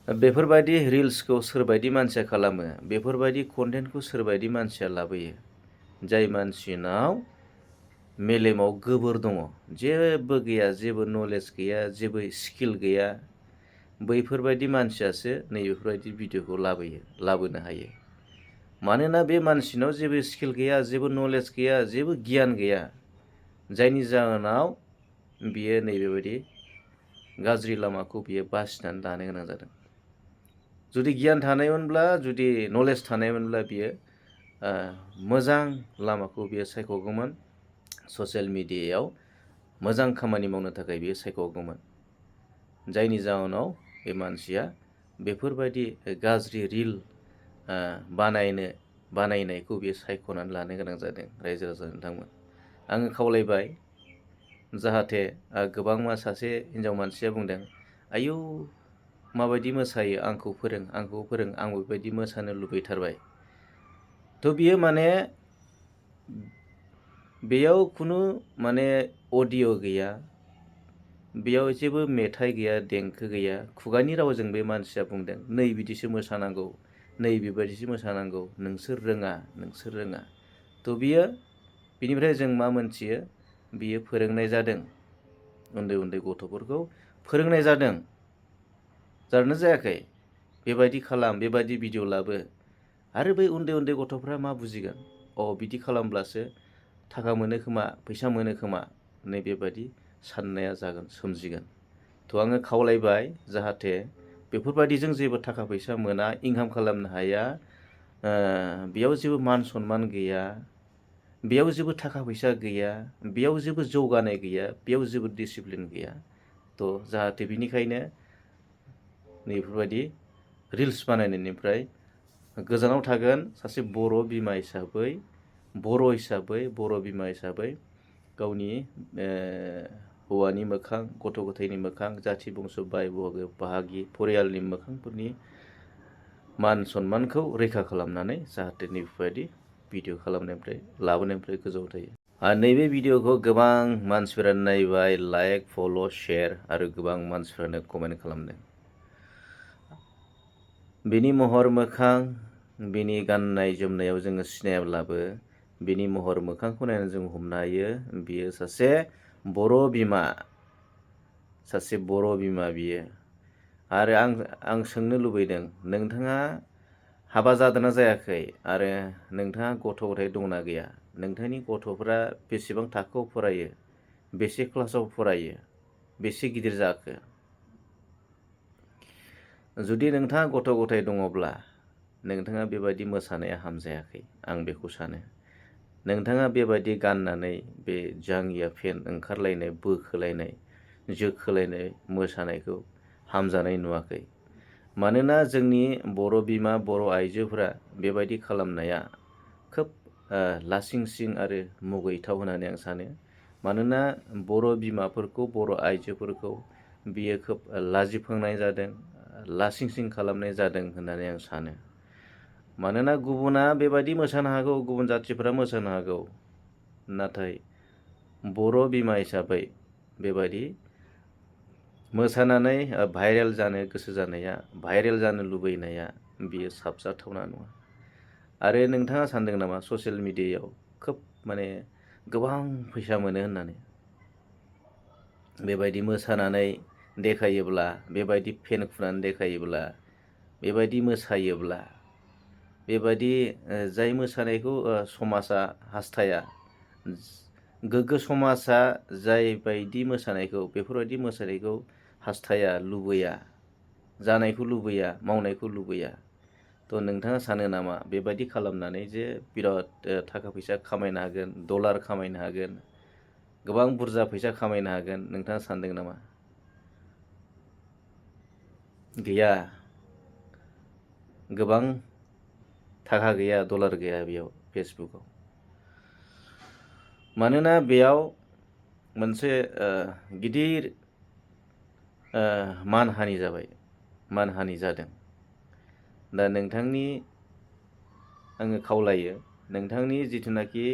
बेफोरबायदि रिल्सखौ सोरबायदि मानसिया खालामो, बेफोरबायदि कन्टेन्टखौ सोरबायदि मानसिया लाबोयो, जाय मानसिनाव मेलेमाव गोबोर दङ, जेबो गैया, जेबो नलेज गैया, जेबो स्किल गैया, बैफोरबायदि मानसियासो नैबेफोरबायदि भिडिअखौ लाबोनो हायो। मानोना बे मानसिनाव जेबो स्किल गैया, जेबो नलेज गैया, जेबो गियान गैया, जायनि जाहोनाव बियो नैबेबायदि गाज्रि लामाखौ बियो बासिनानै लानो गोनां जादों। जुदि गियान थानायमोनब्ला, जुदि नलेज थानायमोनब्ला बियो मोजां लामाखौ बियो सायख'गौमोन, ससियेल मिडियायाव मोजां खामानि मावनो थाखाय बियो सायख'गौमोन। जायनि जाहोनाव बे मानसिया बेफोरबायदि गाज्रि रिल बानायनायखौ बियो सायख'नानै लानो गोनां जादों। रायजो राजा नोंथांमोन, आङो खावलायबाय, जाहाथे गोबां सासे हिन्जाव मानसिया बुंदों, आयौ माबायदि मोसायो, आंखौ फोरों, आंबो बेबायदि मोसानो लुबैथारबाय। थ' बियो माने बेयाव खुनु माने अडिअ' गैया, बेयाव जेबो मेथाइ गैया, देंखो गैया, खुगानि रावजों बे मानसिया बुंदों, नै बिदिसो मोसानांगौ, नै बेबायदिसो मोसानांगौ, नोंसोर रोङा। थ' बिनिफ्राय जों मा मोनथियो, बियो फोरोंनाय जादों, उन्दै उन्दै गथ'फोरखौ फोरोंनाय जादों। जादोंना जायाखै? बेबायदि खालाम, बेबायदि भिडिअ लाबो। आरो बै उन्दै उन्दै गथ'फ्रा मा बुजिगोन? बिदि खालामब्लासो थाखा मोनो खोमा, फैसा मोनो खोमा, नैबेबायदि साननाया सोमजिगोन। थ' आङो खावलायबाय, जाहाथे बेफोरबायदिजों जेबो थाखा फैसा मोना, इनकाम खालामनो हाया, बेयाव जेबो मान सन्मान गैया, बेयाव जेबो थाखा फैसा गैया, बेयाव जेबो जौगानाय गैया, बेयाव जेबो डिसिप्लिन गैया। थ' जाहाथे बिनिखायनो नैफोरबायदि रिल्स बानायनायनिफ्राय गोजानाव थागोन। सासे बर' बिमा हिसाबै, बर' बिमा हिसाबै गावनि हौवानि मोखां, गथ' गथायनि मोखां, जाथि बंस' बाय बाहागि फरियालनि मोखांफोरनि मान सन्मानखौ रैखा खालामनानै जाहाथे नैबेबायदि भिडिअ लाबोनायनिफ्राय गोजौआव थायो। नैबे भिडिअखौ गोबां मानसिफोरा नायबाय, लाइक, फल', शेयार आरो गोबां मानसिफोरानो कमेन्ट खालामदों। बिनि महर मोखां, बिनि गाननाय जोमनायाव जोङो सिनायाब्लाबो बिनि महर मोखांखौ नायनानै जों हमनो हायो, बियो सासे बर' बिमा, बियो। आरो आं सोंनो लुबैदों, नोंथाङा हाबा जादोंना जायाखै, आरो नोंथाङा गथ' गथाय दंना गैया? नोंथांनि गथ'फोरा बेसेबां थाखोआव फरायो, बेसे क्लासाव फरायो, बेसे गिदिर जाखो? जुदि नोंथाङा गथ' गथाय दङब्ला नोंथाङा बेबायदि मोसानाया हामजायाखै, आं बेखौ सानो। नोंथाङा बेबायदि गाननानै बे जांगिया पेन्ट ओंखारलायनाय, बोखोलायनाय, जोखोलायनाय मोसानायखौ हामजानाय नुवाखै। मानोना जोंनि बर' बिमा, बर' आइजोफोरा बेबायदि खालामनाया खोब लासिंसिं आरो मुगैथाव होननानै आं सानो। मानोना बर' बिमाफोरखौ, बर' आइजोफोरखौ बियो खोब लाजिफोंनाय जादों, लासिंसिं खालामनाय जादों होननानै आं सानो। मानोना गुबुना बेबायदि मोसानो हागौ, गुबुन जाथिफोरा मोसानो हागौ, नाथाय बर' बिमा हिसाबै बेबायदि मोसानानै भाइरेल जानो गोसो जानाया, भाइरेल जानो लुबैनाया बियो साबजाथावना नङा। आरो नोंथाङा सानदों नामा ससियेल मिडियायाव खोब माने गोबां फैसा मोनो होननानै? बेबायदि मोसानानै देखायोब्ला, बेबायदि पेन्ट खुनानै देखायोब्ला, बेबायदि मोसायोब्ला, बेबायदि जाय मोसानायखौ समाजा हास्थाया, गोग्गो समाजा जाय बायदि मोसानायखौ, बेफोरबायदि मोसानायखौ हास्थाया, लुबैया, जानायखौ लुबैया, मावनायखौ लुबैया। थ' नोंथाङा सानो नामा बेबायदि खालामनानै जे बिराद थाखा फैसा खामायनो हागोन, डलार खामायनो हागोन, गोबां बुरजा फैसा खामायनो हागोन? नोंथाङा सानदों नामा? गैया, गोबां थाखा गैया, डलार गैया बेयाव फेसबुकआव। मानोना बेयाव मोनसे गिदिर मानहानि जाबाय, मानहानि जादों। दा आङो खावलायो, नोंथांनि जिथुनाखि